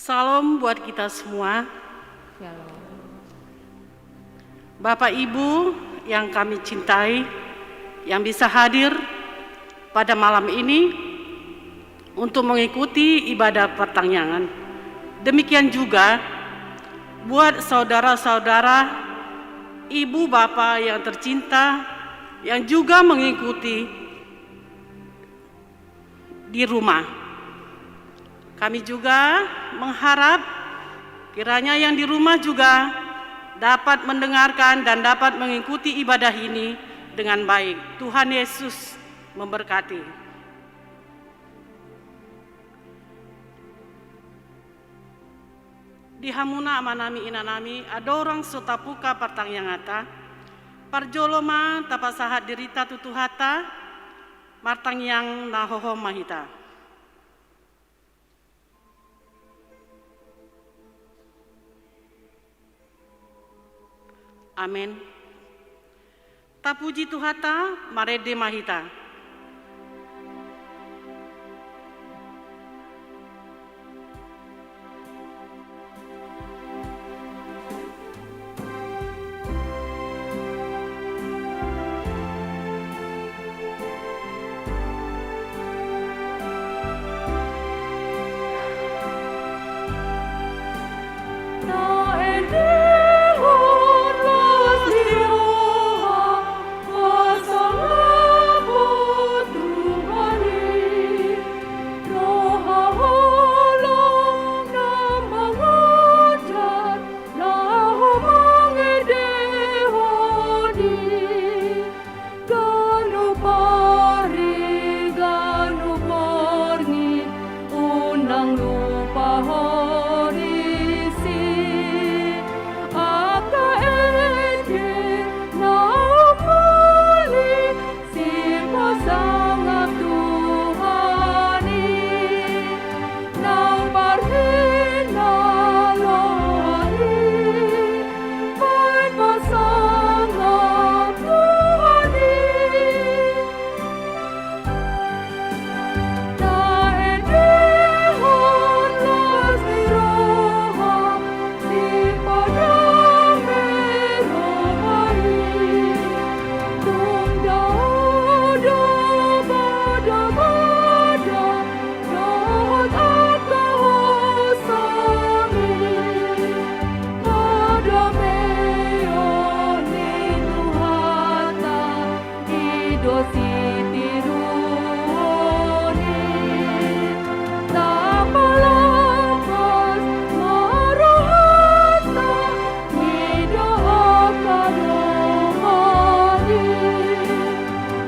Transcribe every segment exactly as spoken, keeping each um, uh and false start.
Salam buat kita semua. Shalom. Bapak Ibu yang kami cintai, yang bisa hadir pada malam ini untuk mengikuti ibadah pertangyangan. Demikian juga buat saudara-saudara, ibu, bapak yang tercinta, yang juga mengikuti di rumah. Kami juga mengharap kiranya yang di rumah juga dapat mendengarkan dan dapat mengikuti ibadah ini dengan baik. Tuhan Yesus memberkati. Di hamuna amanami, inanami, andorang so tabuka partangianganta, parjolo ma tapasahat dirita tu Tuhanta. Martangiang na hohom ma hita. Amen. Tapuji Tuhanta, marende ma hita. Ganup ari, ganup borngin, unang lupahon disi. Angka ende na muli sipasangap Tuhan i. Nang parhinaloan i, baen pasangap Tuhan i. Taendehon las ni roha, sipadame roha i. Tung dao do badabada, dohot angka hosami, padameon ni Tuhanta, i do sitiruon i. Tapalambas ma rohanta, mida angka dongan i.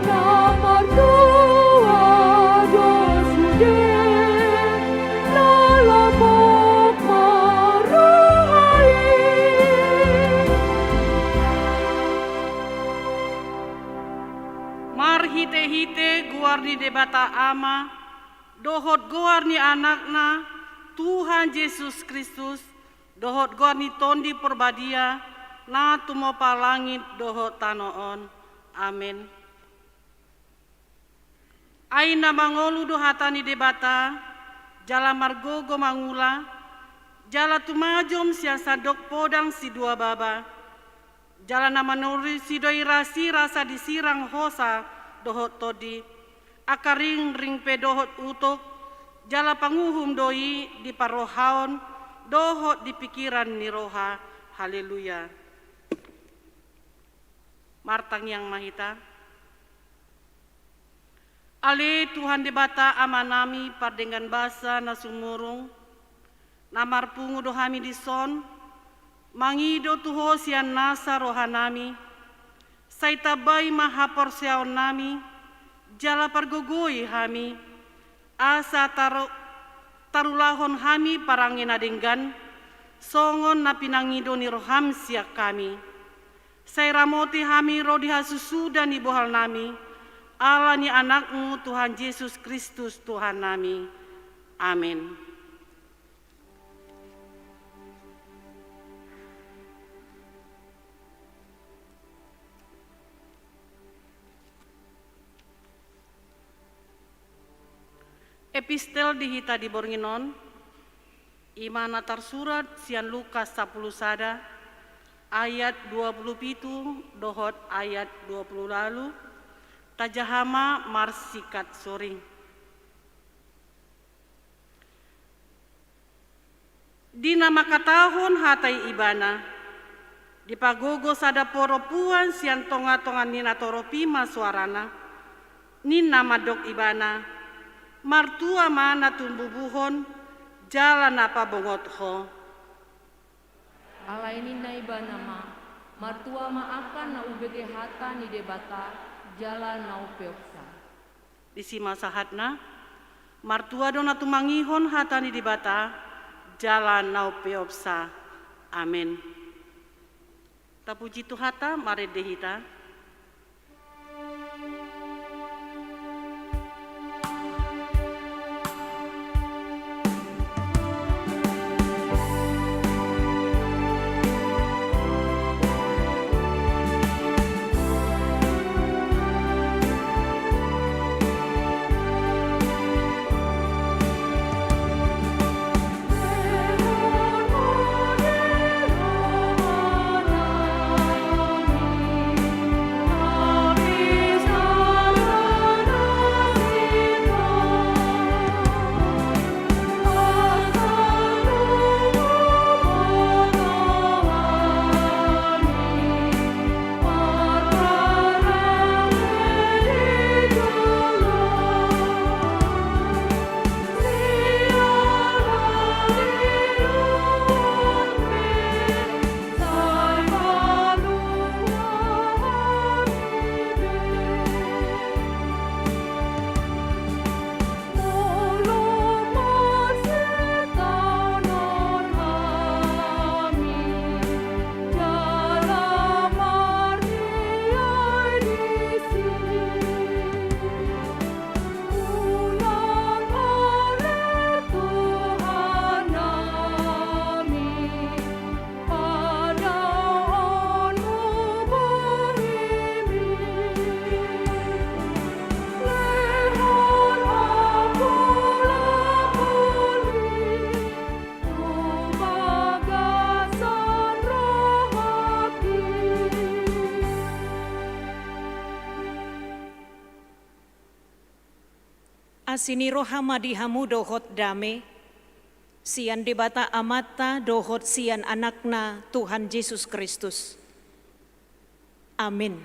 Na martua do sude, na lapok ma roha i. Marhitehite goar ni Debata Ama, dohot goar ni Anakna, Tuhan Jesus Kristus, dohot goar ni Tondi Porbadia, na tumopa langit dohot tano on. Amen. Ai na mangolu do hata ni Debata, jala margogo mangula, jala tumajom sian sandok podang sidua baba, jala na manurusi do i rasirasa di sirang hosa dohot tondi, angka ringring pe dohot utok, jala panguhum do i di parrohaon dohot di pingkiran ni roha. Haleluya. Martangiang ma hita. Ale Tuhan Debata Amanami pardenggan basa na sumurung, na marpungu do hami dison, mangido tu Ho sian nasa rohanami, sai tambai ma haporseaonnami, jala pargogoi hami, asa taru-, tarulahon hami parange na denggan, songon na pinangido ni roham sian hami. Sai ramoti hami ro di hasusuda ni bohalnami, ala ni Anakmu Tuhan Jesus Kristus Tuhannami. Amen. Epistel di hita di borngin on. I ma na tarsurat sian Lukas sampulu sada, ayat dua pulu pitu dohot ayat dua pulu ualu. Tajaha ma marsikat soring. Di na mangkatahon hata i ibana, dipagogo sada parompuan sian tongatonga ni natorop i ma soarana, ninna mandok ibana: Martua ma na tumbubuhon jala na pabongot ho. Alai ninna ibana ma: Martua ma angka na umbege hata ni Debata jala na umpeopsa. Disi ma sahatna. Martua do na tumangihon hata ni Debata jala na umpeopsa. Amen. Tapuji Tuhanta, marende hita. Asi ni roha ma di hamu dohot dame, sian Debata Amanta dohot sian Anakna Tuhan Jesus Kristus. Amin.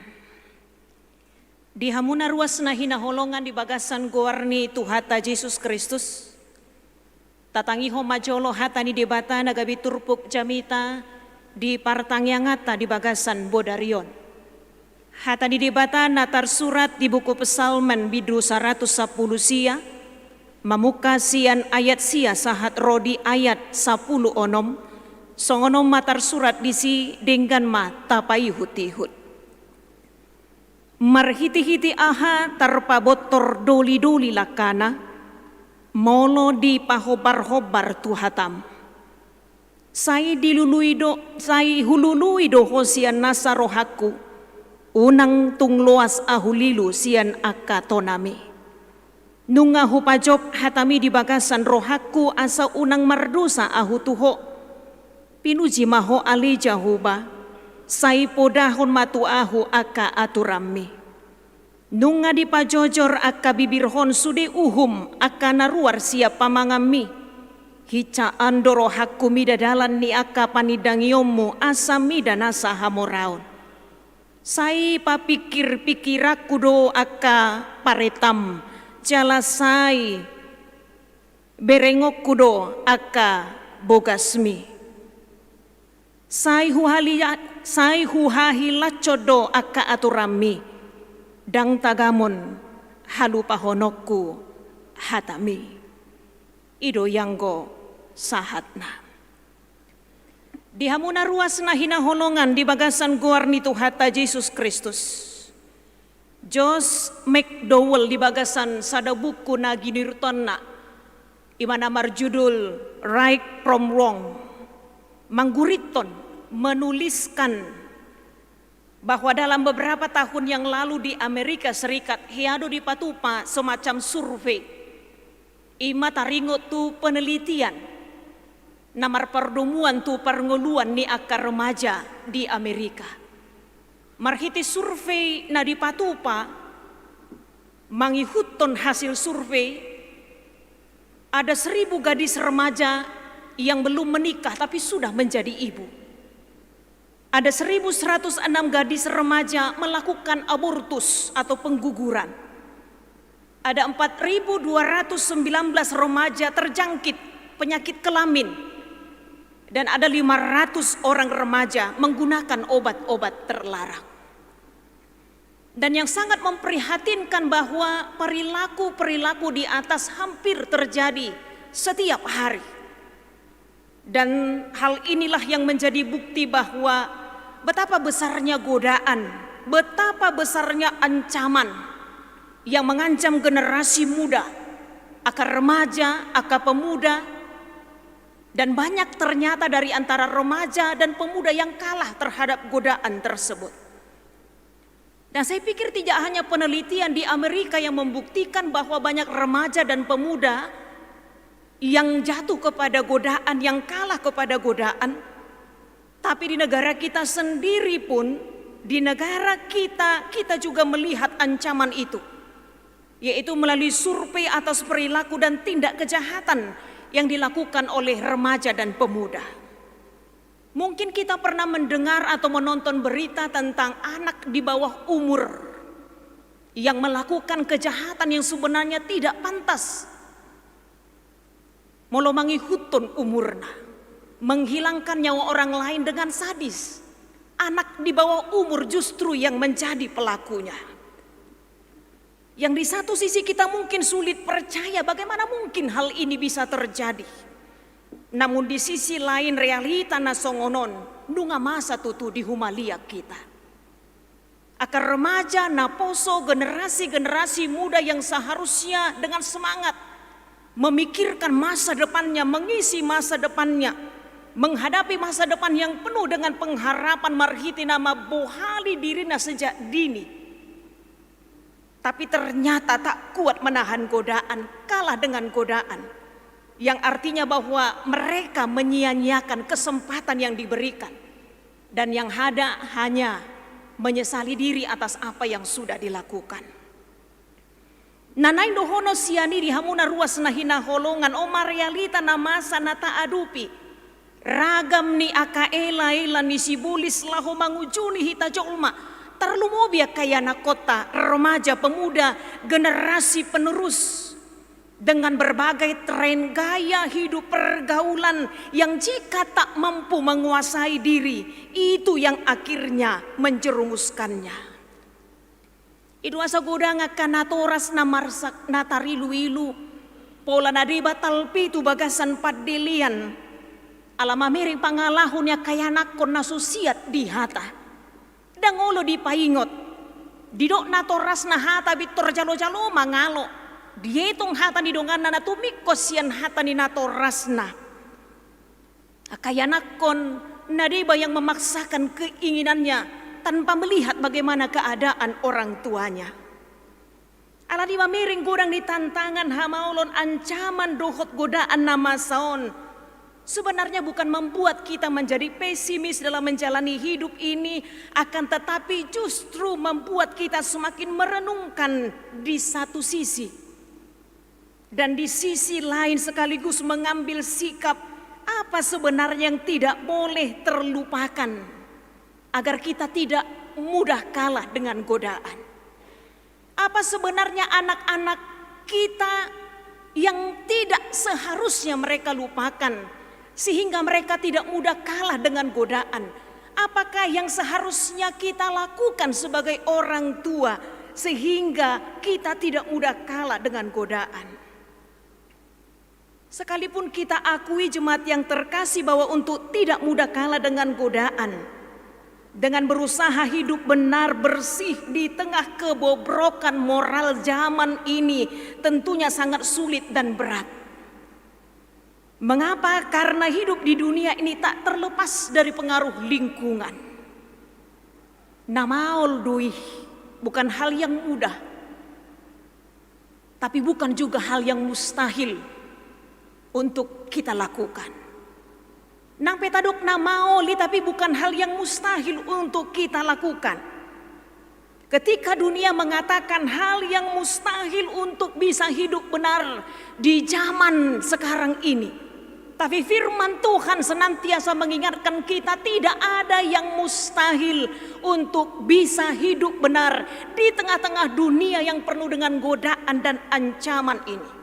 Di hamu na ruas na hinaholongan di bagasan goar ni Tuhanta Jesus Kristus, tatangihon ma jolo hata ni Debata na gabe turpuk jamita di partangianganta di bagasan bodari on. Hata ni Debata na tarsurat di buku Psalmen bindu saratus sampulu sia, mamungka sian ayat sia sahat ro di ayat sampulu onom, songon on ma tarsurat disi, denggan ma tapaihutihut. Marhitihiti aha tarpabontor dolidoli langkana, molo dipahombarhombar tu hatam. Sai dilului do, sai hulului do ho sian nasa rohangku, unang tung loas ahu lilu sian angka tonami. Nunga hupajop hatami di bagasan rohangku asa unang mardosa ahu tu ho. Pinuji ma ho ale Jahowa, sai podahon ma tu ahu angka aturanmi. Nunga dipajojor angka bibirhon sude uhum angka na ruar sian pamanganmi. Hinsaan do rohangku mida dalan ni angka panindangionmu asa mida nasa hamoraon. Sai papingkirpingkiranku do angka paretam, jala sai berengonku do angka bogasmi. Sai huhalia-, sai huhahilashon do angka aturanmi, ndang tagamon halupahononku hatami. I do i anggo sahatna. Di hamu na ruas na hinaholongan di bagasan goar ni Tuhanta Jesus Kristus. Josh McDowell di bagasan sada buku na ginirutonna, i ma na marjudul Right from Wrong, manggurithon, menuliskan bahwa dalam beberapa tahun yang lalu di Amerika Serikat, hea do dipatupa semacam survei. I ma taringot tu penelitian. na marpardomuan tu parngoluan ni angka remaja di Amerika. Marhite survei na dipatupa mangihuthon hasil survei, ada seribu gadis remaja yang belum menikah tapi sudah menjadi ibu. Ada seribu seratus enam gadis remaja melakukan abortus atau pengguguran. Ada empat ribu dua ratus sembilan belas remaja terjangkit penyakit kelamin. Dan ada lima ratus orang remaja menggunakan obat-obat terlarang. Dan yang sangat memprihatinkan bahwa perilaku-perilaku di atas hampir terjadi setiap hari. Dan hal inilah yang menjadi bukti bahwa betapa besarnya godaan, betapa besarnya ancaman yang mengancam generasi muda, angka remaja, angka pemuda, dan banyak ternyata dari antara remaja dan pemuda yang kalah terhadap godaan tersebut. Dan saya pikir tidak hanya penelitian di Amerika yang membuktikan bahwa banyak remaja dan pemuda yang jatuh kepada godaan, yang kalah kepada godaan, tapi di negara kita sendiri pun, di negara kita, kita juga melihat ancaman itu, yaitu melalui survei atas perilaku dan tindak kejahatan yang dilakukan oleh remaja dan pemuda. Mungkin kita pernah mendengar atau menonton berita tentang anak di bawah umur yang melakukan kejahatan yang sebenarnya tidak pantas. Molo mangihuthon umurna, menghilangkan nyawa orang lain dengan sadis. Anak di bawah umur justru yang menjadi pelakunya. Yang di satu sisi kita mungkin sulit percaya, bagaimana mungkin hal ini bisa terjadi. Namun di sisi lain, realita na songon on nunga masa tutu di humaliang hita. Angka remaja, naposo, generasi-generasi muda yang seharusnya dengan semangat memikirkan masa depannya, mengisi masa depannya, menghadapi masa depan yang penuh dengan pengharapan marhite na mambohali dirina sejak dini. Tapi ternyata tak kuat menahan godaan, kalah dengan godaan. Yang artinya bahwa mereka menyia-nyiakan kesempatan yang diberikan. Dan yang ada hanya menyesali diri atas apa yang sudah dilakukan. Na naeng dohonon sian i di hamu na ruas na hinaholongan, on ma realita na masa na taadopi. Ragam ni angka ela-ela ni sibolis laho mangujuni hita jolma, tarlumobi angka ianakhonta, remaja, pemuda, generasi penerus, dengan berbagai tren gaya hidup pergaulan yang jika tak mampu menguasai diri, itu yang akhirnya menjerumuskannya. I do asa godang angka natoras na marsak na tarilu-ilu, pola na deba talpe tu bagasan pandelean, ala mamereng pangalaho ni angka ianakhon na so siat di hata. Ndang olo dipaingot. Didok natorasna hata, pintor jalo-jalo mangalo. Dietong hata ni donganna na tumingkos sian hata ni natorasna. Angka ianakhon na deba yang memaksakan keinginannya tanpa melihat bagaimana keadaan orang tuanya. Alani mamereng godang ni tantangan, hamaolon, ancaman dohot godaan na masa on, sebenarnya bukan membuat kita menjadi pesimis dalam menjalani hidup ini, akan tetapi justru membuat kita semakin merenungkan di satu sisi. Dan di sisi lain sekaligus mengambil sikap apa sebenarnya yang tidak boleh terlupakan, agar kita tidak mudah kalah dengan godaan. Apa sebenarnya anak-anak kita yang tidak seharusnya mereka lupakan, sehingga mereka tidak mudah kalah dengan godaan? Apakah yang seharusnya kita lakukan sebagai orang tua sehingga kita tidak mudah kalah dengan godaan? Sekalipun kita akui, jemaat yang terkasih, bahwa untuk tidak mudah kalah dengan godaan, dengan berusaha hidup benar, bersih di tengah kebobrokan moral zaman ini, tentunya sangat sulit dan berat. Mengapa? Karena hidup di dunia ini tak terlepas dari pengaruh lingkungan. Na maol do i, bukan hal yang mudah, tapi bukan juga hal yang mustahil untuk kita lakukan. Nang pe tadok na maol i, tapi bukan hal yang mustahil untuk kita lakukan. Ketika dunia mengatakan hal yang mustahil untuk bisa hidup benar di zaman sekarang ini, tapi firman Tuhan senantiasa mengingatkan kita, tidak ada yang mustahil untuk bisa hidup benar di tengah-tengah dunia yang penuh dengan godaan dan ancaman ini.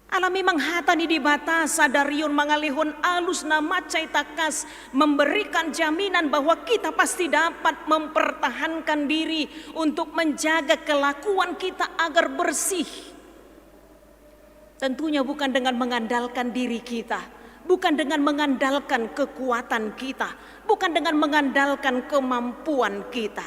Ala memang hata ni Debata sadarion mangalehon alus na mansai tangkas, memberikan jaminan bahwa kita pasti dapat mempertahankan diri untuk menjaga kelakuan kita agar bersih. Tentunya bukan dengan mengandalkan diri kita, bukan dengan mengandalkan kekuatan kita, bukan dengan mengandalkan kemampuan kita.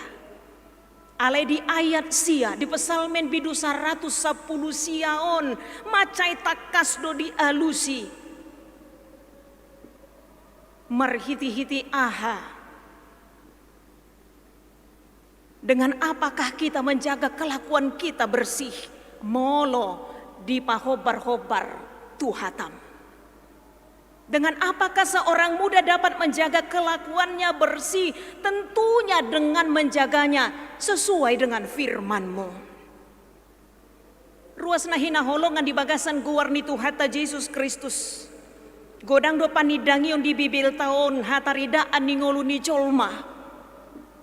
Alai di ayat sia, di Psalmen bindu saratus sampulu sia on, mansai tangkas do dialusi. Marhitehite aha? Dengan apakah kita menjaga kelakuan kita bersih molo dipahombar-hombar Tuhantam? Dengan apakah seorang muda dapat menjaga kelakuannya bersih? Tentunya dengan menjaganya sesuai dengan firman-Mu. Ruas na hinaholongan di bagasan goar ni Tuhanta Jesus Kristus, godang do panindangion di Bibelta on hataridaan ni ngolu ni jolma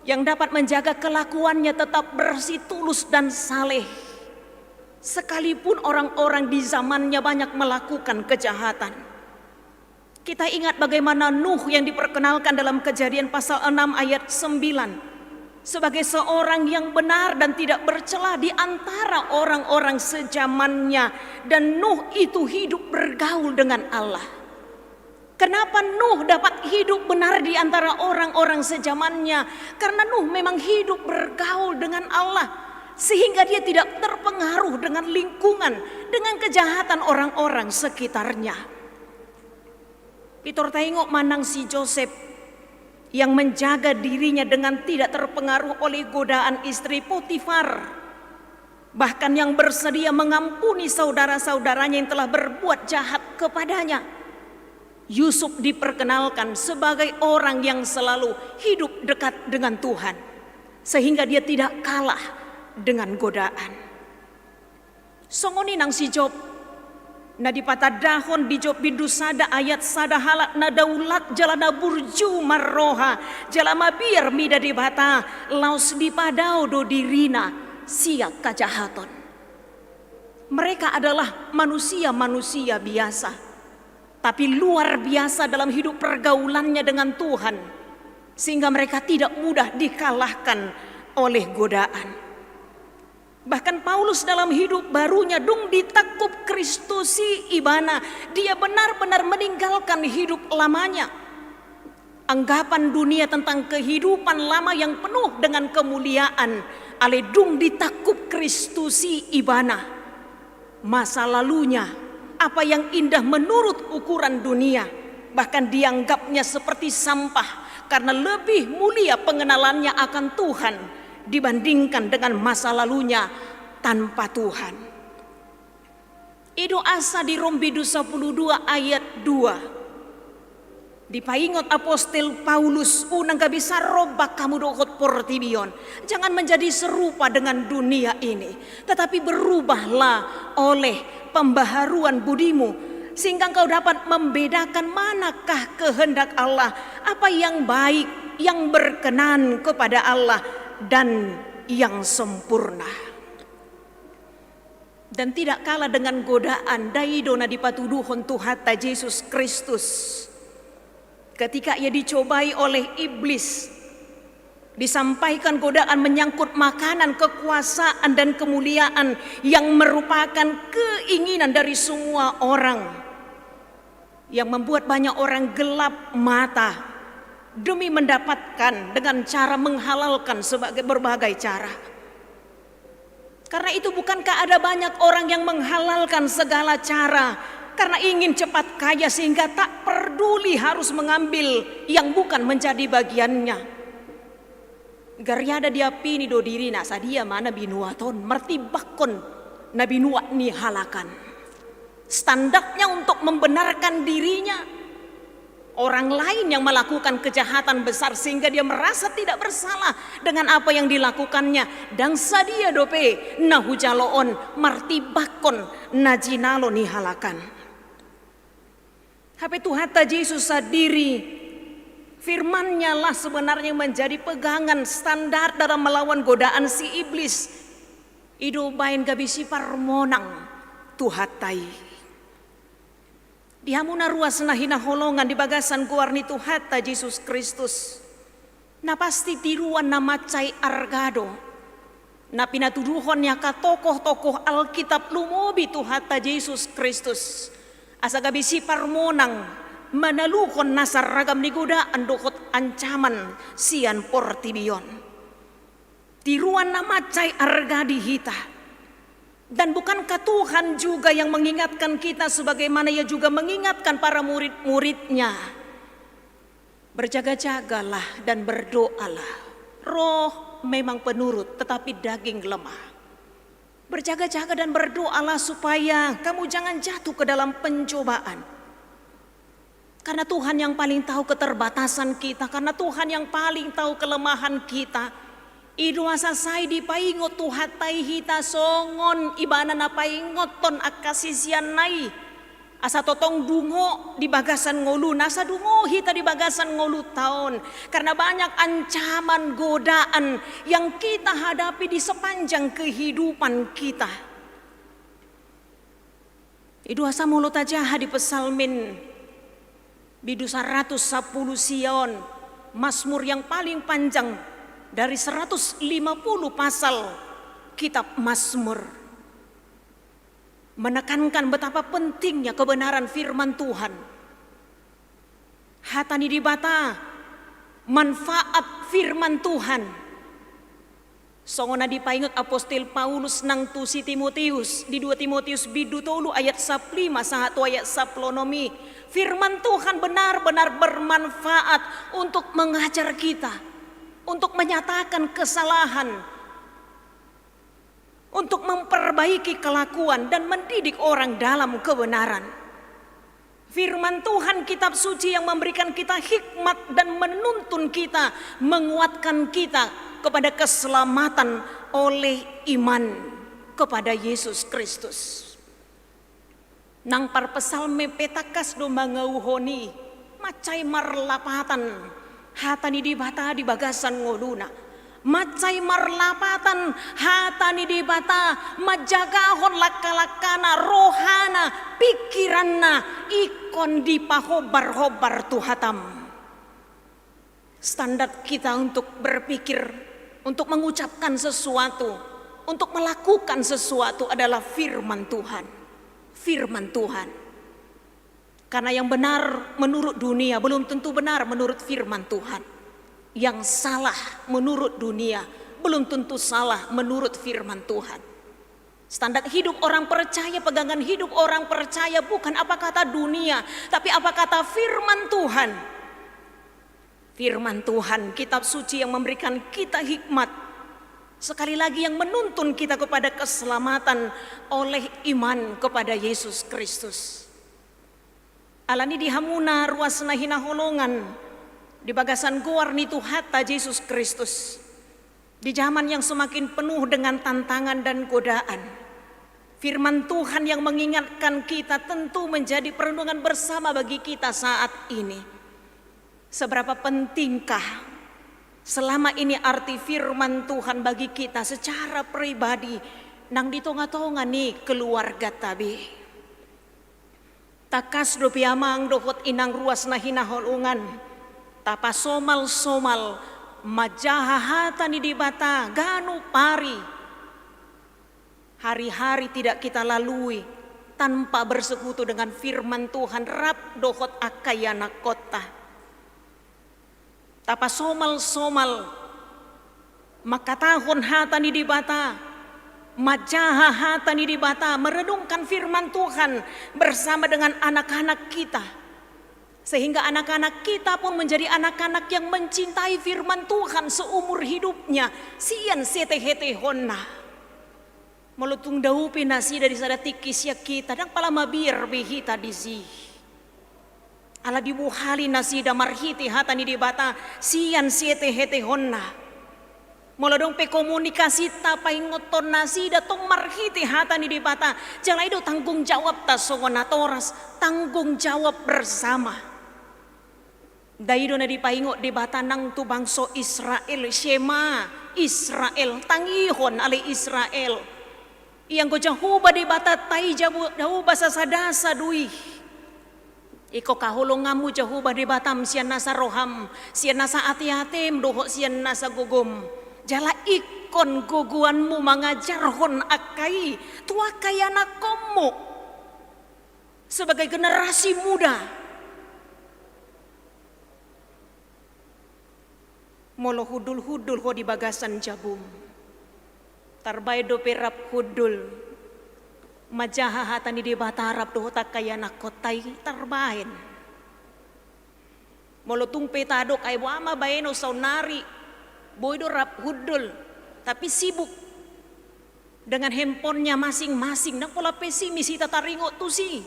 yang dapat menjaga kelakuannya tetap bersih, tulus, dan saleh, sekalipun orang-orang di zamannya banyak melakukan kejahatan. Kita ingat bagaimana Nuh yang diperkenalkan dalam Kejadian pasal enam ayat sembilan sebagai seorang yang benar dan tidak bercela di antara orang-orang sejamannya. Dan Nuh itu hidup bergaul dengan Allah. Kenapa Nuh dapat hidup benar di antara orang-orang sejamannya? Karena Nuh memang hidup bergaul dengan Allah, sehingga dia tidak terpengaruh dengan lingkungan, dengan kejahatan orang-orang sekitarnya. Pintor taingot ma nang si Josep yang menjaga dirinya dengan tidak terpengaruh oleh godaan istri Potifar, bahkan yang bersedia mengampuni saudara-saudaranya yang telah berbuat jahat kepadanya. Yusuf diperkenalkan sebagai orang yang selalu hidup dekat dengan Tuhan, sehingga dia tidak kalah dengan godaan. Songon i nang si Job, na dipatandahon di Job bindu sada ayat sada, halak na daulat jala na burju marroha jala mabiar mida Debata, laos dipadao do dirina sian kajahaton. Mereka adalah manusia-manusia biasa, tapi luar biasa dalam hidup pergaulannya dengan Tuhan, sehingga mereka tidak mudah dikalahkan oleh godaan. Bahkan Paulus dalam hidup barunya, dung ditangkup Kristus i ibana, dia benar-benar meninggalkan hidup lamanya. Anggapan dunia tentang kehidupan lama yang penuh dengan kemuliaan, alai dung ditangkup Kristus i ibana, masa lalunya, apa yang indah menurut ukuran dunia, bahkan dianggapnya seperti sampah karena lebih mulia pengenalannya akan Tuhan dibandingkan dengan masa lalunya tanpa Tuhan. I do asa di Rom bindu sampulu dua ayat dua dipaingot apostel Paulus, unang gabe sarombak hamu dohot portibi on. Jangan menjadi serupa dengan dunia ini, tetapi berubahlah oleh pembaharuan budimu, sehingga engkau dapat membedakan manakah kehendak Allah, apa yang baik, yang berkenan kepada Allah, dan yang sempurna. Dan tidak kalah dengan godaan, ndai do na dipatuduhon Tuhanta Jesus Kristus. Ketika ia dicobai oleh iblis, disampaikan godaan menyangkut makanan, kekuasaan, dan kemuliaan yang merupakan keinginan dari semua orang, yang membuat banyak orang gelap mata demi mendapatkan dengan cara menghalalkan sebagai berbagai cara. Karena itu, bukankah ada banyak orang yang menghalalkan segala cara karena ingin cepat kaya sehingga tak peduli harus mengambil yang bukan menjadi bagiannya? Gariada diapini do dirina, sadia ma na binuat on, martimbangkon na binuat ni halak an. Standarnya untuk membenarkan dirinya, orang lain yang melakukan kejahatan besar sehingga dia merasa tidak bersalah dengan apa yang dilakukannya. Ndang sadia dope na hujalo on martimbangkon na jinalo ni halak an. Hape Tuhanta Jesus sandiri, firman-Nya lah sebenarnya menjadi pegangan standar dalam melawan godaan si iblis. I do umbaen gabe siparmonang Tuhanta i. Di hamuna ruas na hinaholongan di bagasan goar ni Tuhanta Jesus Kristus, na pasti tiruan na mansai arga do na pinatuduhon ni angka tokoh-tokoh Alkitab, lumobi Tuhanta Jesus Kristus, asa gabe siparmonang manaluhon nasa ragam ni godaan dohot ancaman sian portibi on. Tiruan na mansai arga di hita. Dan bukankah Tuhan juga yang mengingatkan kita sebagaimana Ia juga mengingatkan para murid-murid-Nya? Berjaga-jagalah dan berdoalah. Roh memang penurut, tetapi daging lemah. Berjaga-jaga dan berdoalah supaya kamu jangan jatuh ke dalam pencobaan. Karena Tuhan yang paling tahu keterbatasan kita, karena Tuhan yang paling tahu kelemahan kita. I do asa sai dipaingot Tuhanta i hita songon Ibana na paingothon angka siseanna i. Asa tongtong dungo di bagasan ngoluna, asa dungo hita di bagasan ngolunta on. Karena banyak ancaman, godaan yang kita hadapi di sepanjang kehidupan kita. I do asa molo tajaha di Psalmen bindu saratus sampulu sia on, Mazmur yang paling panjang dari seratus lima puluh pasal kitab Mazmur, menekankan betapa pentingnya kebenaran firman Tuhan. Hata ni Debata, manfaat firman Tuhan. Songon na dipaingot apostel Paulus nang tu si Timoteus di dua Timoteus bindu tolu ayat sampulu lima sahat tu ayat sampulu onom i, firman Tuhan benar-benar bermanfaat untuk mengajar kita, untuk menyatakan kesalahan, untuk memperbaiki kelakuan dan mendidik orang dalam kebenaran. Firman Tuhan, kitab suci yang memberikan kita hikmat dan menuntun kita, menguatkan kita kepada keselamatan oleh iman kepada Yesus Kristus. Nang parpsalmen pe tangkas do mangauhon i, mansai marlapatan hata ni Debata di bagasan ngoluna. Mansai marlapatan hata ni Debata manjagahon langka-langkana, rohana, pingkiranna, ingkon dipahombar-hombar tu hatam. Standar kita untuk berpikir, untuk mengucapkan sesuatu, untuk melakukan sesuatu adalah firman Tuhan. Firman Tuhan. Karena yang benar menurut dunia belum tentu benar menurut firman Tuhan. Yang salah menurut dunia belum tentu salah menurut firman Tuhan. Standar hidup orang percaya, pegangan hidup orang percaya bukan apa kata dunia, tapi apa kata firman Tuhan. Firman Tuhan, kitab suci yang memberikan kita hikmat, sekali lagi yang menuntun kita kepada keselamatan oleh iman kepada Yesus Kristus. Alani di hamuna ruas na hinaholongan di bagasan goar ni Tuhanta Jesus Kristus, di zaman yang semakin penuh dengan tantangan dan godaan, firman Tuhan yang mengingatkan kita tentu menjadi perenungan bersama bagi kita saat ini. Seberapa pentingkah selama ini arti firman Tuhan bagi kita secara pribadi nang di tonga-tonga ni keluargata be? Tangkas dope amang dohot inang ruas na hinaholongan, tapasomal-somal manjaha hata ni Debata ganup ari. Hari-hari tidak kita lalui tanpa bersekutu dengan firman Tuhan rap dohot angka ianakkonta. Tapasomal-somal mangkatahon hata ni Debata, manjaha hata ni Debata, merenungkan firman Tuhan bersama dengan anak-anak kita. Sehingga anak-anak kita pun menjadi anak-anak yang mencintai firman Tuhan seumur hidupnya, sian setehetehonna. Molo tung dao pe nasida di sada tingki sian hita, ndang pala mabiar be hita disi. Ala dibuhali nasida marhite hata ni Debata sian sietehetehonna. Molo adong pe komunikasinta paingothon nasida tong marhite hata ni Debata, jala i do tanggung jawabta songon natoras, tanggung jawab bersama. Ndai do na dipaingot Debata nang tu bangso Israel, Shema Israel, tangihon ale Israel. Ianggo Jahowa Debata tai Jahowa sasadasa do i. Ingkon haholonganmu Jahowa Debatam sian nasa roham, sian nasa ateatem dohot sian nasa gogom. Jala ingkon gogoanmu mangajarhon angka i tu angka ianakkonmu sebagai generasi muda. Molo hundulhundul ho di bagasan jabum, tarbaen dope rap hundul manjaha hata ni Debata rap dohot angka ianakkonta i, tarbaen. Molo tung pe tadok ai boha ma baenon saonnari, boi do rap hundul, tapi sibuk dengan handphonenya masing-masing, ndang pola pesimis hita taringot tusi.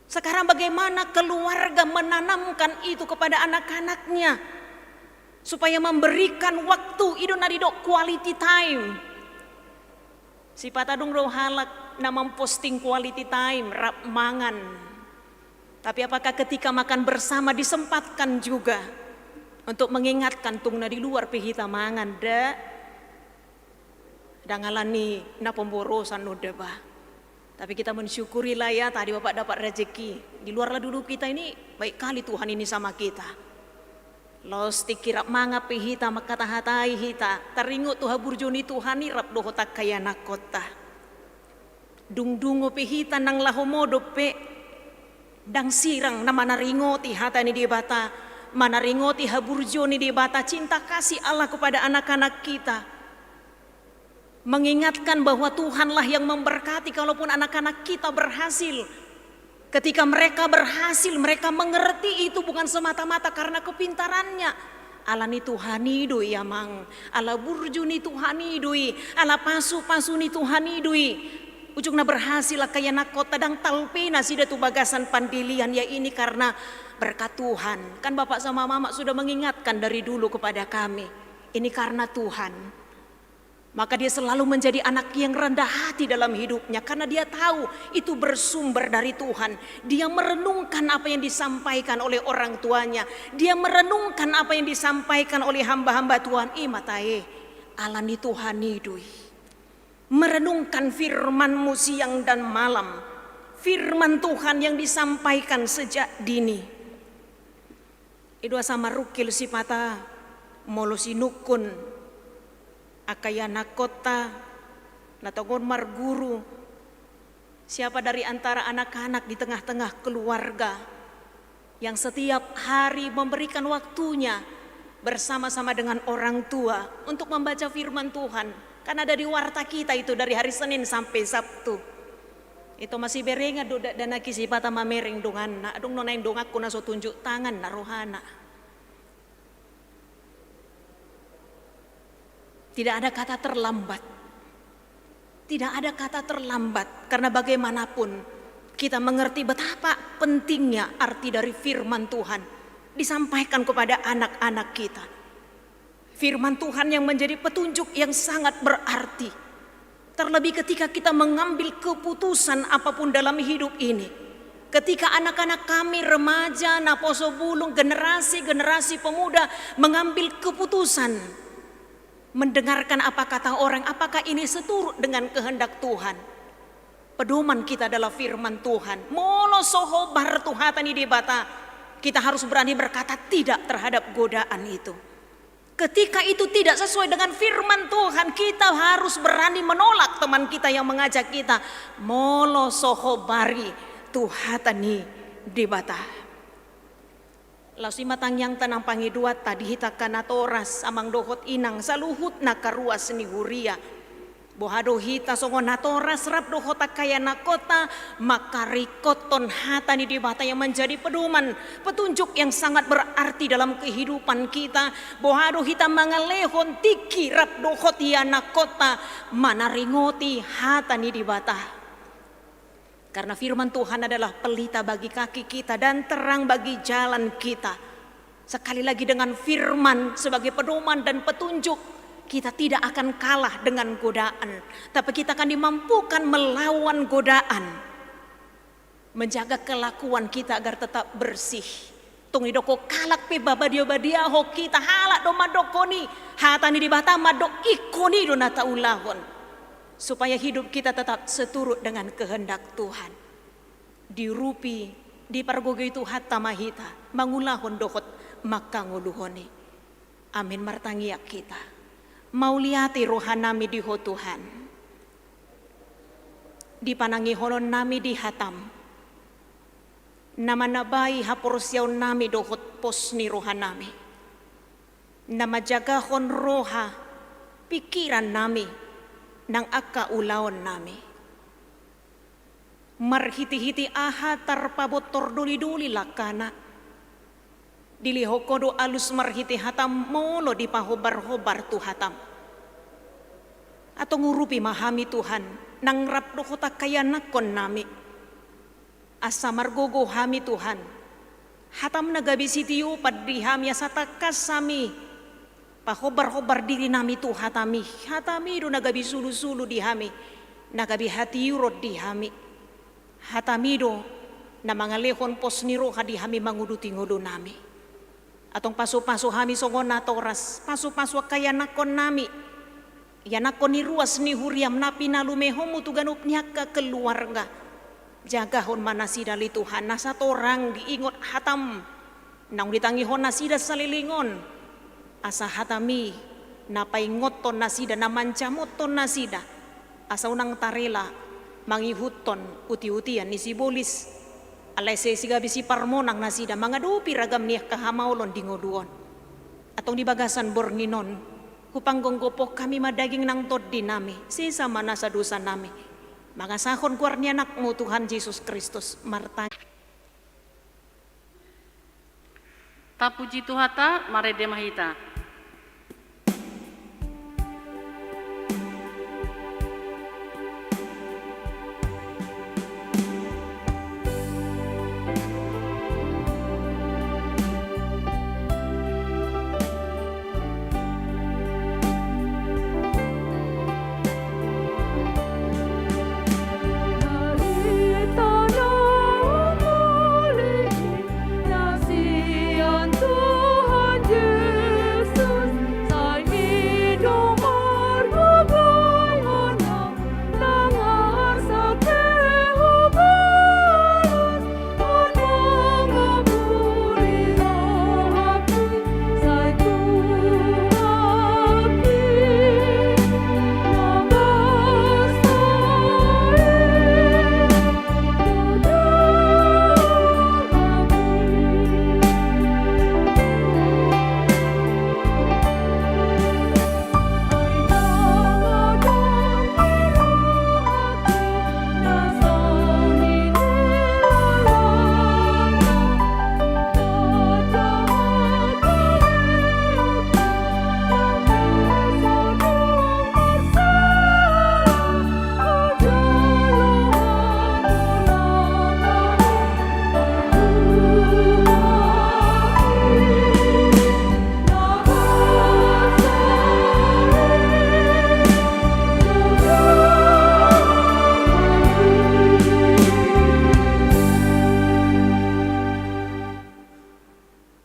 Sekarang bagaimana keluarga menanamkan itu kepada anak-anaknya supaya memberikan waktu, i do na didok quality time. Sipata adong do halak na memposting quality time rap mangan. Tapi apakah ketika makan bersama disempatkan juga untuk mengingatkan tung na di luar pe hita mangan, da? Ndang alani na pemborosan do da ba. Tapi kita mensyukurilah ya, tadi Bapak dapat rezeki. Di luarlah dulu kita ini, baik kali Tuhan ini sama kita. Laos tingki rap mangan pe hita, mangkatahatai hita, taringot tu haburju ni Tuhan i rap dohot angka ianakkonta. Dung dungo pe hita nang laho modom pe, ndang sirang na manaringoti hata ni Debata, manaringoti haburju ni Debata, cinta kasih Allah kepada anak-anak kita. Mengingatkan bahwa Tuhanlah yang memberkati, kalaupun anak-anak kita berhasil. Ketika mereka berhasil, mereka mengerti itu bukan semata-mata karena kepintarannya. Ala ni Tuhan i do i, Amang. Ala burju ni Tuhan i do i. Ala pasupasu ni Tuhan i do i. Ujungna berhasil angka ianakkonta, ndang talpe nasida tu bagasan pandilian, ya ini karena berkat Tuhan. Kan Bapak sama Mama sudah mengingatkan dari dulu kepada kami. Ini karena Tuhan. Maka dia selalu menjadi anak yang rendah hati dalam hidupnya, karena dia tahu itu bersumber dari Tuhan. Dia merenungkan apa yang disampaikan oleh orang tuanya. Dia merenungkan apa yang disampaikan oleh hamba-hamba Tuhan. I ma tahe, ala ni Tuhan i do i. Merenungkan firman-Mu siang dan malam. Firman Tuhan yang disampaikan sejak dini. I do asa marungkil sipata molo sinungkun angka ianakkonta na tongon marguru, siapa dari antara anak-anak di tengah-tengah keluarga yang setiap hari memberikan waktunya bersama-sama dengan orang tua untuk membaca firman Tuhan. Kan ada di warta kita itu dari hari Senin sampai Sabtu. Ito masiberengan do dakdanak i sipata mamereng donganna, adong do naeng donganku na so tunjuk tangan na rohana. Tidak ada kata terlambat. Tidak ada kata terlambat, karena bagaimanapun kita mengerti betapa pentingnya arti dari firman Tuhan disampaikan kepada anak-anak kita. Firman Tuhan yang menjadi petunjuk yang sangat berarti. Terlebih ketika kita mengambil keputusan apapun dalam hidup ini. Ketika anak-anak kami, remaja, naposo bulung, generasi-generasi pemuda mengambil keputusan, mendengarkan apa kata orang, apakah ini seturut dengan kehendak Tuhan? Pedoman kita adalah firman Tuhan. Molo so hobar tu hata ni Debata, kita harus berani berkata tidak terhadap godaan itu. Ketika itu tidak sesuai dengan firman Tuhan, kita harus berani menolak teman kita yang mengajak kita. Molo so hobari tu hata ni Debata. Laos i ma tangiangta nang pangidoanta di hita angka natoras, amang dohot inang, saluhutna angka ruas ni huria. Boha do hita songon natoras rap dohot angka ianakhonta, mangkaringkothon hata ni Debata yang menjadi pedoman, petunjuk yang sangat berarti dalam kehidupan kita. Boha do hita mangalehon tingki rap dohot ianakhonta manaringoti hata ni Debata. Karena firman Tuhan adalah pelita bagi kaki kita dan terang bagi jalan kita. Sekali lagi, dengan firman sebagai pedoman dan petunjuk, kita tidak akan kalah dengan godaan, tapi kita akan dimampukan melawan godaan. Menjaga kelakuan kita agar tetap bersih. Tung didok halak pe, babadiabadiahon hita, halak do mandok i. Hata ni Debata mandok ingkon i do na taulahon. Supaya hidup kita tetap seturut dengan kehendak Tuhan. Diurupi, dipargogoi Tuhanta ma hita mangulahon dohot mangkangoluhon i. Amin. Martangiang hita. Mauliate rohanami di Ho Tuhan, di panangihononnami di hatam, na manabai haporseaonnami dohot pos ni rohanami, na manjagahon roha, pingkirannami, nang angka ulaonnami. Marhitehite aha tarpabontor dolidoli langkana, dilehon Ho do alus marhite hatam molo dipahombarhombar tu hatam. Antong urupi ma hami Tuhan, nang rap dohot angka ianakkonnami, asa margogo hami Tuhan, hatam na gabe sitiopan di hami, asa tangkas hami pahombarhombar dirinami tu hatami. Hatami do na gabe sulusulu di hami, na gabe hatiuron di hami. Hatami do na mangalehon pos ni roha di hami manguduti ngolunami. Antong pasupasu hami songon natoras, pasupasu angka ianakkonnami, ianakkon ni ruas ni huriam na pinalumehonmu tu ganup ni angka keluarga. Jagahon ma nasida ale Tuhan, asa torang diingot hatam naung ditangihon nasida saleleng on. Asa hatami na paingothon nasida, na manjamothon nasida, asa unang tarela mangihuthon utiutian ni sibolis. Alai sai gabe siparmonang nasida mangadopi ragam ni angka hamaolon di ngolu on. Antong di bagasan borngin on, hupanggophop hami ma daging nang tondinami, sesa ma nasa dosanami. Mangasahon goar ni Anakmu Tuhan Jesus Kristus, martangiang. Tapuji Tuhanta, marende ma hita.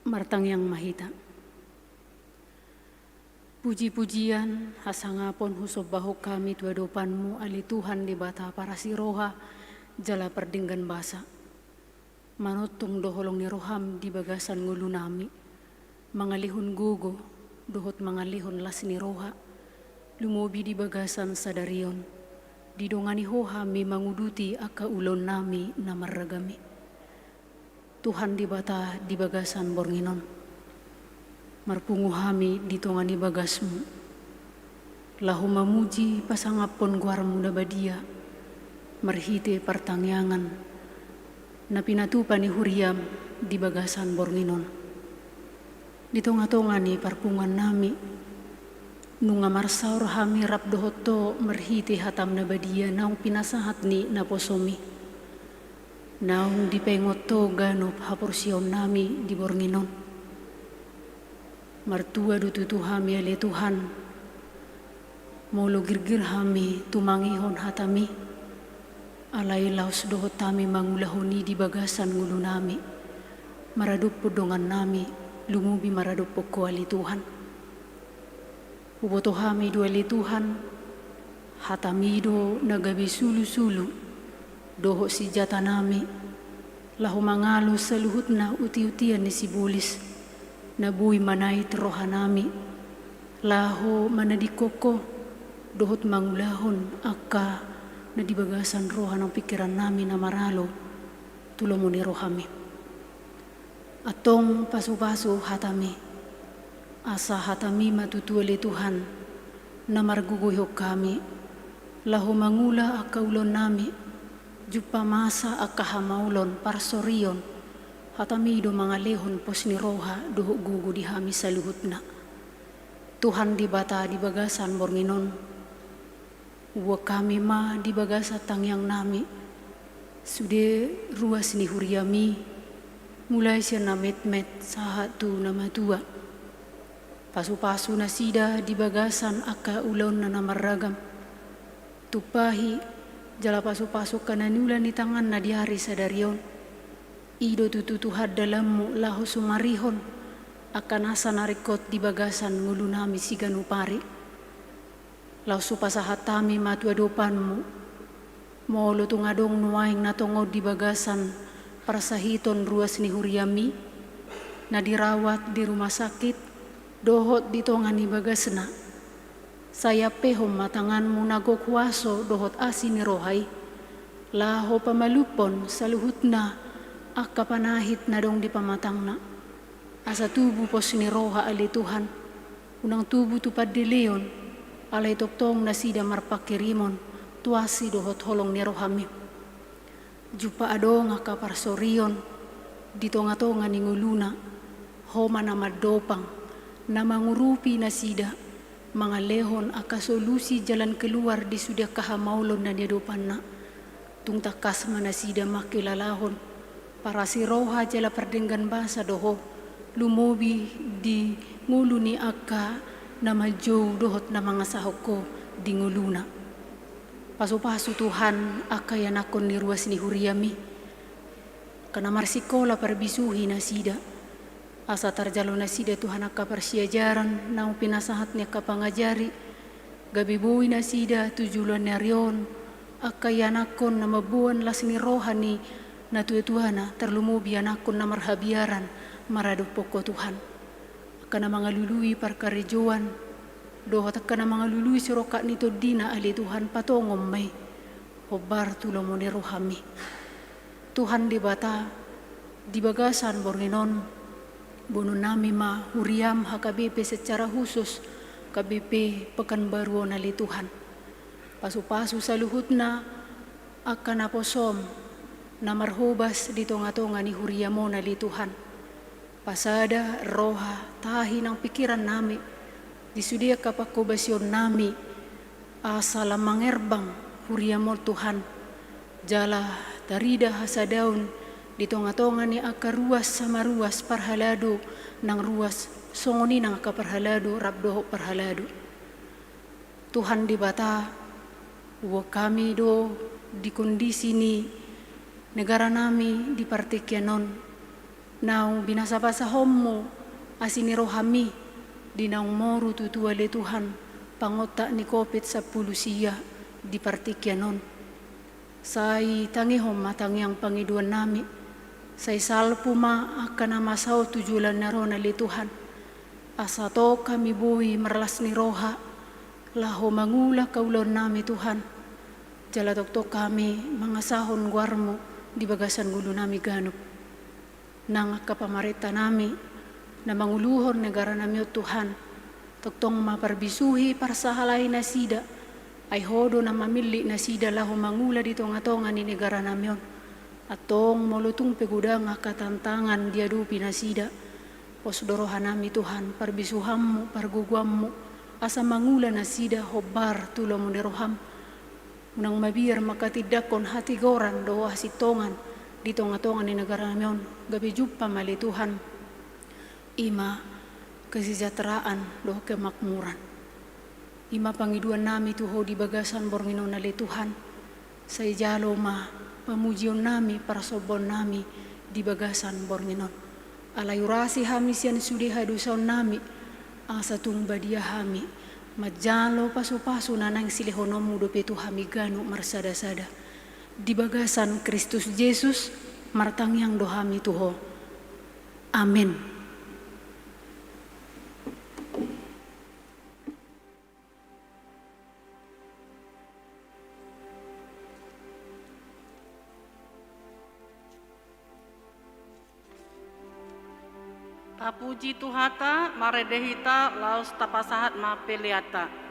Martangiang ma hita. Pujipujian, hasangapon husombahon hami tu adopanMu, ale Tuhan Debata parasi roha jala pardenggan basa. Manongtong do holong ni rohaM di bagasan ngolunami, mangalehon gogo dohot mangalehon las ni roha, lumobi di bagasan sadari on, didongani Ho hami manguduti angka ulaonnami na marragam i. Tuhan Debata di bagasan borngin on, marpungu hami di tonga ni bagasMu, laho mamuji pasangaphon goarMu na badia, marhite partangiangan na pinatupa ni huriaM di bagasan borngin on. Di tongatonga ni parpunguannami, nunga marsaor hami rap dohot Ho marhite hataM na badia naung pinasahat ni naposoMi. Naung dipaingot Ho ganup haporseaonnami di borngin on. Martua do tutu hami ale Tuhan, molo girgir hami tumangihon hataMi, alai laos dohot hami mangulahon i di bagasan ngolunami, maradophon dongannami, lumobi maradophon Ho ale Tuhan. Huboto hami do ale Tuhan, hataMi do na gabe sulusulu dohot sinjatanami, laho mangalo saluhutna utiutian ni sibolis, na boi manait rohanami, laho manadingkon Ho dohot mangulahon angka na di bagasan roha nang pingkirannami na maralo tu lomo ni rohaMi. Antong pasupasu hataMi, asa hataMi ma tutu ale Tuhan, na margogoihon hami, laho mangula angka ulaonnami, jumpa masa angka hamaolon parsorion, hataMi do mangalehon pos ni roha dohot gogo di hami saluhutna. Tuhan Debata di bagasan borngin on, huboan hami ma di bagasan tangiangnami, sude ruas ni huriaMi, mulai sian na metmet sahat tu na matua. Pasupasu nasida di bagasan angka ulaonna na marragam. Tumpahi, jala pasupasu angka na niula ni tanganna di ari sadari on. I do tutu Tuhan dalanMu laho sumarihon angka nasa na ringkot di bagasan ngolunami siganup ari. Laos hupasahat hami ma tu adopanMu, molo tung adong nuaeng na tongon di bagasan parsahiton ruas ni huriaMi, na dirawat di rumah sakit, dohot di tonga ni bagasna. Sai ampehon ma tanganMu na gok huaso dohot asi ni roha i, laho pamalumhon saluhutna angka panahit na adong di pamatangna. Asa tubu pos ni roha ale Tuhan, unang tubu tu pandeleon, alai tongtong nasida marpangkirimon tu asi dohot holong ni rohaMi. Jumpa adong angka parsorion di tongatonga ni ngoluna, Ho ma na mandopang, na mangurupi nasida, mangalehon angka solusi jalan keluar di sude angka hamaolon na niadopanna. Tung tangkas ma nasida mangkilalahon parasi roha jala pardenggan basa do Ho, lumobi di ngolu ni angka na manjou dohot na mangasahon Ho di ngoluna. Pasupasu Tuhan angka ianakhon ni ruas ni huriaMi, angka na marsikola parbisuhi nasida, asa tarjalo nasida Tuhan angka parsiajaran naung pinasahat ni angka pangajari, gabe boi nasida tu joloan ni ari on angka ianakhon na mamboan las ni roha ni natuatuana, tarlumobi ianakhon na marhabiaran maradophon Ho Tuhan. Angka na mangalului parkarejoan dohot angka na mangalului sirongkap ni tondina ale Tuhan, patongon ma i hombar tu lomo ni rohaMi. Tuhan Debata, di bagasan borngin on, boanonnami ma huriaM H K B P secara khusus, H K B P Pekanbaru on ale Tuhan. Pasupasu saluhutna angka naposoM na marhobas di tongatonga ni huriaM on ale Tuhan. Pasada roha, tahi nang pingkirannami di sude angka pangkobasionnami, asa lam mangerbang huriaM on Tuhan, jala tarida hasadaon di tongatonga ni angka ruas sama ruas parhalado, nang ruas songon i nang angka parhalado rap dohot parhalado. Tuhan Debata, huboan hami do di kondisi ni negaranami di partingkian on, naung binasabasahonMu asi ni rohaMi di naung moru tutu ale Tuhan pangontak ni Covid sampulu sia di partingkian on. Sai tangihon ma tangiang pangidoannami, sai salpu ma angka na masa on tu joloan ni ari on ale Tuhan, asa tong hami boi marlas ni roha laho mangula angka ulaonnami Tuhan, jala tongtong hami mangasahon goarMu di bagasan ngolunami ganup. Nang angka pamarentanami na manguluhon negaranami on Tuhan, tongtong ma parbisuhi, parsahalai nasida, ai Ho do na mamillit nasida laho mangula di tongatonga ni negaranami on. Antong molo tung pe godang angka tantangan diadopi nasida, pos do rohanami Tuhan, parbisuhanMu, pargogoanMu, asa mangula nasida hombar tu lomo ni rohaM. Unang mabiar manghatindanghon hatigoran dohot hasintongan Di tonga-tonga ni negara nami on, gabe jumpa ma ale Tuhan, i ma kesejahteraan dohot kemakmuran. I ma pangidoan nami tu Ho di bagasan borngin on ale Tuhan. Sai jalo ma pamujion nami, parsombaon nami di bagasan borngin on. Alai urasi hami sian sude hadosaon nami, asa tung badia hami manjalo pasu-pasu na naeng silehononmu dope tu hami ganup marsada-sada. Di bagasan Kristus Jesus, martangiang do hami tu Ho. Amen. Tapuji Tuhanta, marende hita laos tapasahat ma peleanta.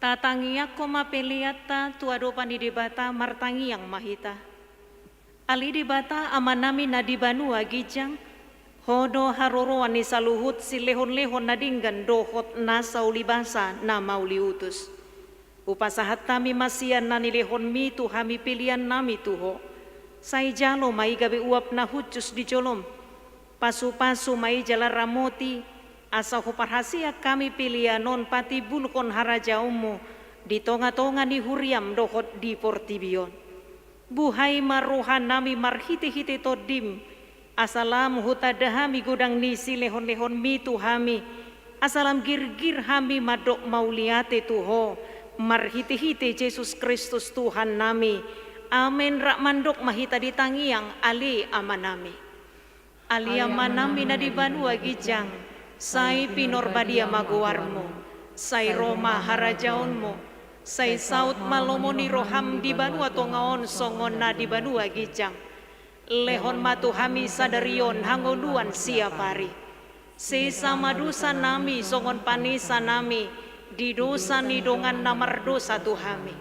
Tatangiangkon ma peleanta tu adopan ni Debata, martangiang ma hita. Ale Debata Amanami na di banua ginjang, Ho do haroroan ni saluhut silehonlehon na denggan dohot nasa ulibasa na mauliutus. Hupasahat hami ma sian na nilehonmi tu hami peleannami tu Ho. Sai jalo ma i gabe uap na hushus di jolom. Pasupasu ma i jala ramoti, asa huparhaseang hami pelean on patimbulhon harajaonmu di tongatonga ni huriam dohot di portibi on. Buhai ma rohanami marhitehite Tondim, asa lam hutanda hami godang ni silehonlehonmi tu hami, asa lam girgir hami mandok mauliate tu Ho, marhitehite Jesus Kristus Tuhannami. Amen. Rap mandok ma hita di tangiang, Ale Amanami. Ale Amanami na di banua ginjang, sai pinarbadia ma goarmu, sai ro ma harajaonmu, Sai saut ma lomo ni roham di banua tonga on songon na di banua ginjang. Lehon ma tu hami sadari on hangoluan siapari. Sesa ma dosa nami songon panesa nami di dosa ni dongan na mardosa tu hami.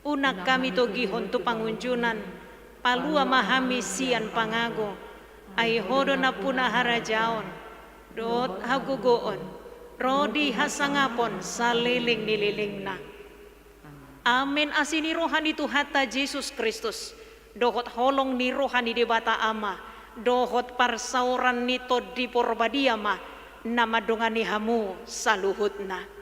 Unang hami togihon tu pangunjunan, palua ma hami sian pangago. Ai Ho do nampuna harajaon, dohot hagogoon, ro di hasangapon saleleng ni lelengna. Amen. Asi ni roha ni Tuhanta Jesus Kristus, dohot holong ni roha ni Debata Ama, dohot parsaoran ni Tondi Porbadia ma na mandongani hamu saluhutna.